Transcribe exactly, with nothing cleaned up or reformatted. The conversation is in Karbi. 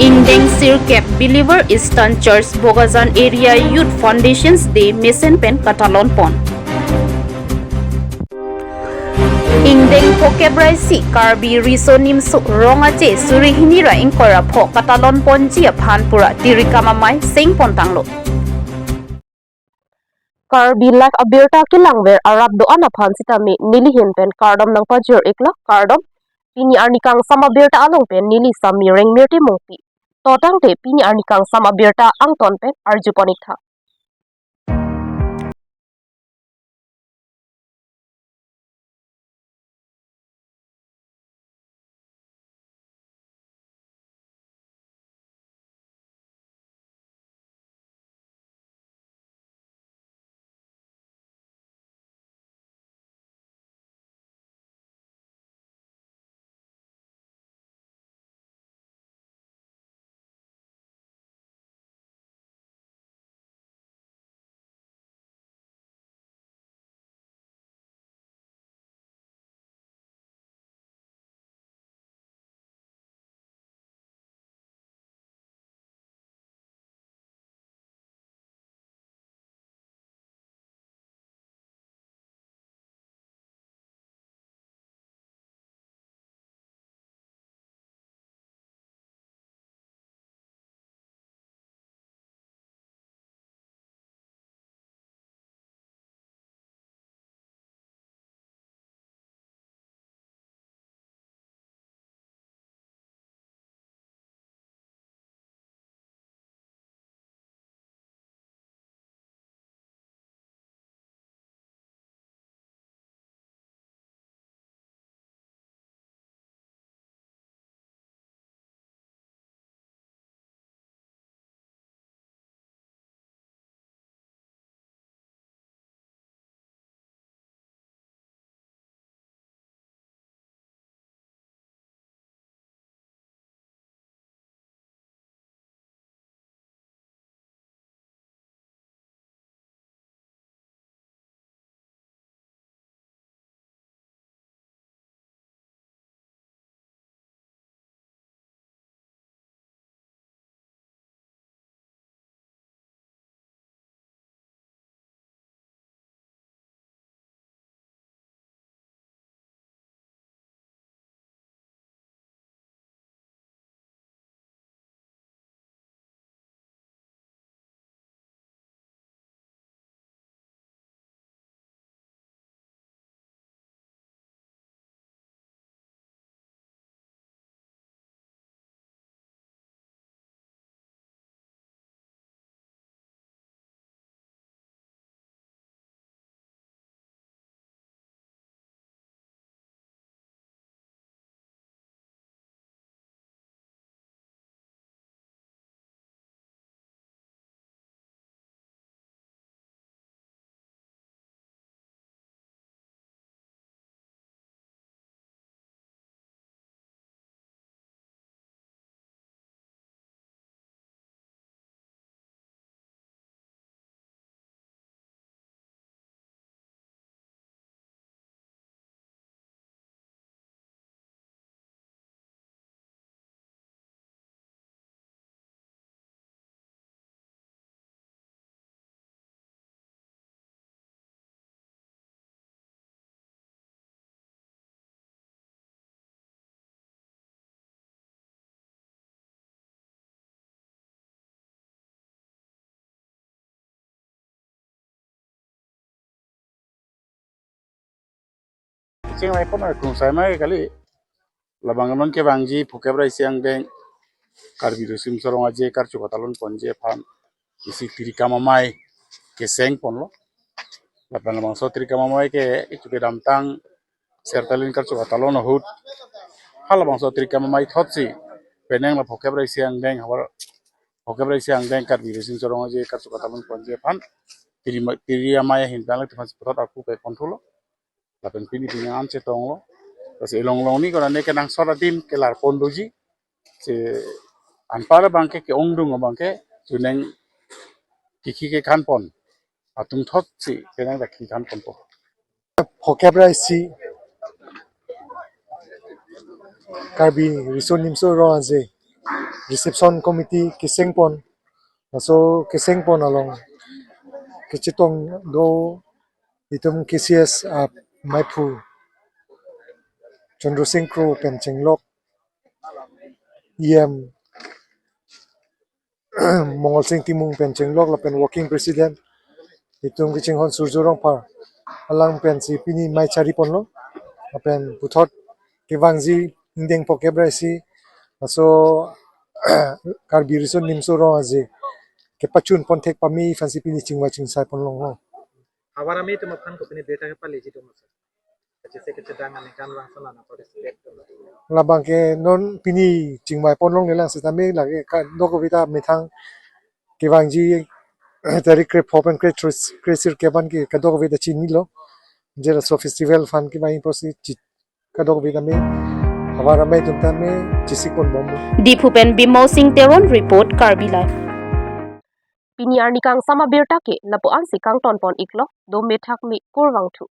Ingdeng sirkep Believer Eastern Church Bokajan Area Youth Foundations Day mesen pen katalon pon. Ingdeng phokep ra isi Karbi Riso Nimso Rong Aje suri hini ra ingkoi ra pho katalon ponji aphan pura tirikam amei seng pon tanglo. Karbi Live abirta kelangver arap do-an aphan sitame neli ahin pen kardom nangpajir iklo, kardom. Pini arni kangsam abirta along pen neli Sami Rengmirti Mungpi. To tangte pini arni kangsam abirta angton pen arju pon ik tha. Chingvai pon arkum sai mai kali. Labang non kevangji phokep ra isi angdeng Karbi Riso Nimso Rong Aje karcho katalon ponji aphan isi tirikam amei keseng ponlo. Lapen labangso tirikam amei ke ichu kedamtang Sertalin karcho katalon ahut halabangso tirikam amei thotsi penang la phokep ra isi angdeng havar phokep ra isi angdeng Karbi Riso Nimso Rong Aje karcho katalon ponji aphan tiri ma-, tiri amei ahin pen la teman si puthot arpu pek ponthulo. Lapen pini pini an chetonglo. Lasi ilong long ni konane kenangsot adim kelar pon doji. Si anpar abangke ke-ongdung abangke chuneng kikhi kekhan pon atum thotsi penang dak kekhan ponpo. Phokep ra isi Karbi Riso Nimso Rong Aje reception committee kesengpon, laso kesengpon along kachetong do itum K C S a maiphu Chandra Sing Kro pen chenglok, E M Mongol Sing Timung pen chenglok lapen working president itum kachinghon Surjo Rongphar, alang pensi pini mei chariponlo. Lapen puthot kevangji ingdeng phokep ra isi laso Karbi Riso Nimso Rong Aje kepachunpon thek pame aphansi pini chingvai chingsaiponlonglo. Havar amei atum aphan kopine birta kepaleji do ma sir? Kachese kachedang aningkan vangson ana participate do ma? Labang ke non pini chingvaiponlongle lang setame lake kadokave ta methang kevangji tarik krepho pen kretris kresirkep an ke kadokave ta chinilo. Je laso festival aphan kevang apotsi chi kadokave tame havar amei atum tame chesikponbomlo. Diphu pen Bimol Sing Teron report, Karbi Live. Pini arni kangsam abirta ke lapu-ansi kangtonpon iklo, do methak me kurvangthu.